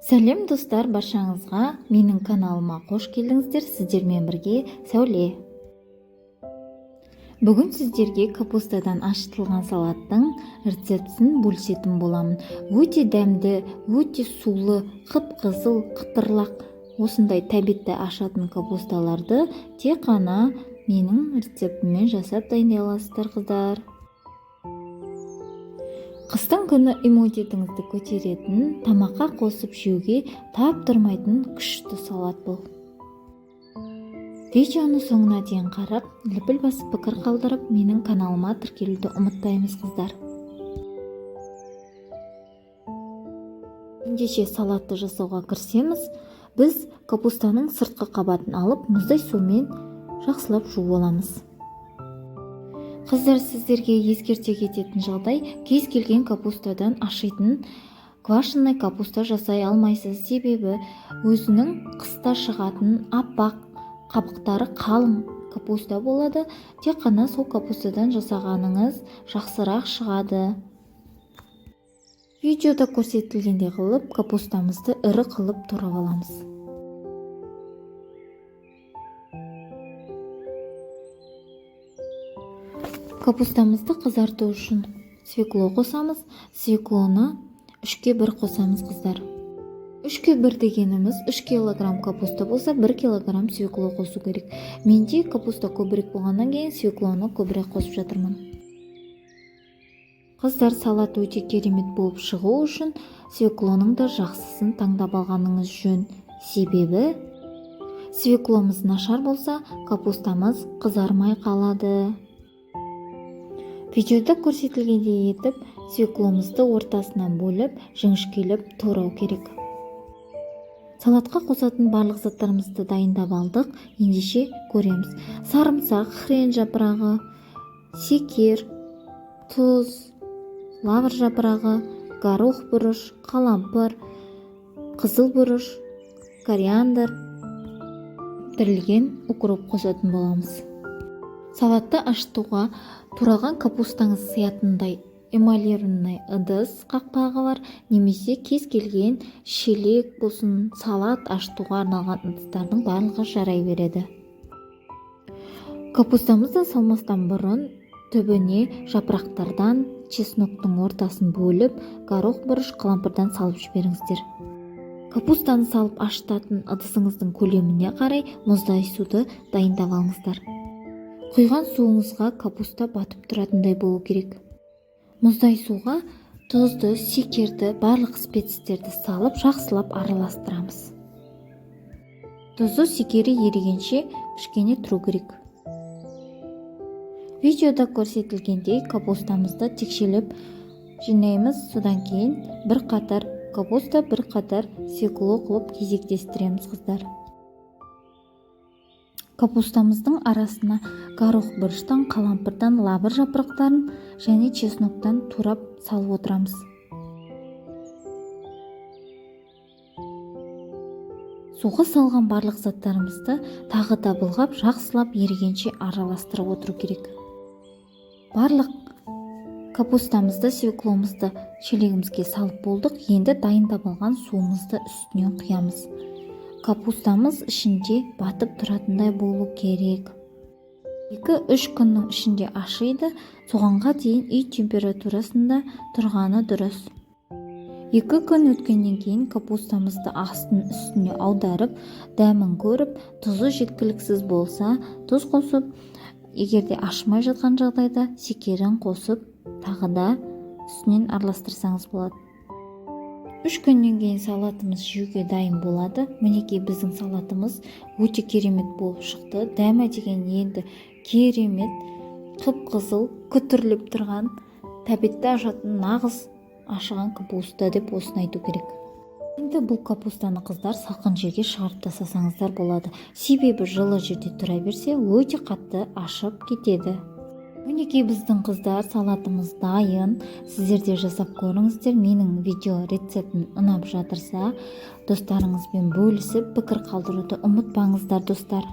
Сәлем, достар, баршаңызға! Менің каналыма қош келдіңіздер! Сіздермен бірге Сәуле. Бүгін сіздерге капустадан ашытылған салаттың рецептісін бөлісетін боламын. Өте дәмді, өте сулы, қып-қызыл, қытырлақ, осындай тәбетті ашатын капусталарды тек қана менің рецептіммен жасап дайындай аласыздар, қыздар. Қыстың күні иммунитетіңізді көтеретін, тамаққа қосып жеуге таптырмайтын күшті салат бұл. Видеоны соңына дейін қарап, лүпіл басып, пікір қалдырып, менің каналыма тіркелуді ұмытпаймыз, қыздар. Ендеше салатты жасауға кірісеміз. Біз капустаның сыртқы қабатын алып, мұздай сумен жақсылап жуып аламыз. Қыздар, сіздерге ескерте кететін жағдай: кез келген капустадан ашитын квашеный капуста жасай алмайсыз, себебі өзінің қыста шығатын аппақ, қабықтары қалың капуста болады. Тек қана сол капустадан жасағаныңыз жақсырақ шығады. Видеода көрсетілгендей қылып капустамызды ірі қылып турап аламыз. Капустамызды қызарту үшін свекло қосамыз. Свеклоны 3-ке 1 қосамыз, қыздар. 3-ке 1 дегеніміз, 3 килограмм капуста болса, 1 килограмм свекло қосу керек. Менде капуста көбірек болғаннан кейін свеклоны көбірек қосып жатырмын. Қыздар, салат өте керемет болып шығу үшін свеклоның да жақсысын таңдап алғаныңыз жөн, себебі свекломыз нашар болса, капустамыз қызармай қалады. Видеода көрсетілгендей етіп свекломызды ортасынан бөліп, жіңішкелеп турау керек. Салатқа қосатын барлық заттарымызды дайындап алдық. Ендеше көреміз: сарымсақ, хрен жапырағы, секер, тұз, лавр жапырағы, горох бұрыш, қалампыр, қызыл бұрыш, кориандр, кептірілген укроп қосатын боламыз. Салатты ашытуға туралған капустаңыз сыятындай эмалированный ыдыс қақпағы бар немесе кез келген шелек болсын, салат ашытуға арналған ыдыстардың барлығы жарай береді. Капустамызды салмастан бұрын түбіне жапырақтардан, чесноктың ортасын бөліп, горох бұрыш, қалампырдан салып жіберіңіздер. Капустаны салып ашытатын ыдысыңыздың көлеміне қарай мұздай суды дайындап алыңыздар. Құйған суыңызға капуста батып тұратындай болу керек. Мұздай суға тұзды, секерді, барлық спецтерді салып, жақсылап араластырамыз. Тұзы, секері ерігенше кішкене тұру керек. Видеода көрсетілгендей капустамызды текшелеп жинаймыз. Содан кейін бір қатар капуста, бір қатар свекло қылып кезектестіреміз, қыздар. Капустамыздың арасына горох бұрыштан, қалампырдан, лавр жапырақтарын және чесноктан турап салып отырамыз. Суға салған барлық заттарымызды тағы да былғап, жақсылап ерігенше араластырып отыру керек. Барлық капустамызды, свекломызды шелегімізге салып болдық. Енді дайындап алған суымызды үстінен құямыз. Капустамыз ішінде батып тұратындай болу керек. 2-3 күннің ішінде ашиды. Соғанға дейін үй температурасында тұрғаны дұрыс. 2 күн өткеннен кейін капустамызды астын үстіне аударып, дәмін көріп, тұзы жеткіліксіз болса, тұз қосып, егер де ашымай жатқан жағдайда секерін қосып, тағы да үстінен араластырсаңыз болады. 3 күннен кейін салатымыз жеуге дайын болады. Мінекей, біздің салатымыз өте керемет болып шықты. Дәмі деген енді керемет, қып қызыл, күтірлеп тұрған, тәбетті ашатын нағыз ашыған капуста деп осыны айту керек. Енді бұл капустаны, қыздар, салқын жерге шығарып тастасаңыздар болады, себебі жылы жерде тұра берсе, өте қатты ашып кетеді. Мінекей, біздің, қыздар, салатымыз дайын. Сіздер де жасап көріңіздер. Менің видео рецептім ұнап жатырса, достарыңызбен бөлісіп, пікір қалдыруды ұмытпаңыздар, достар.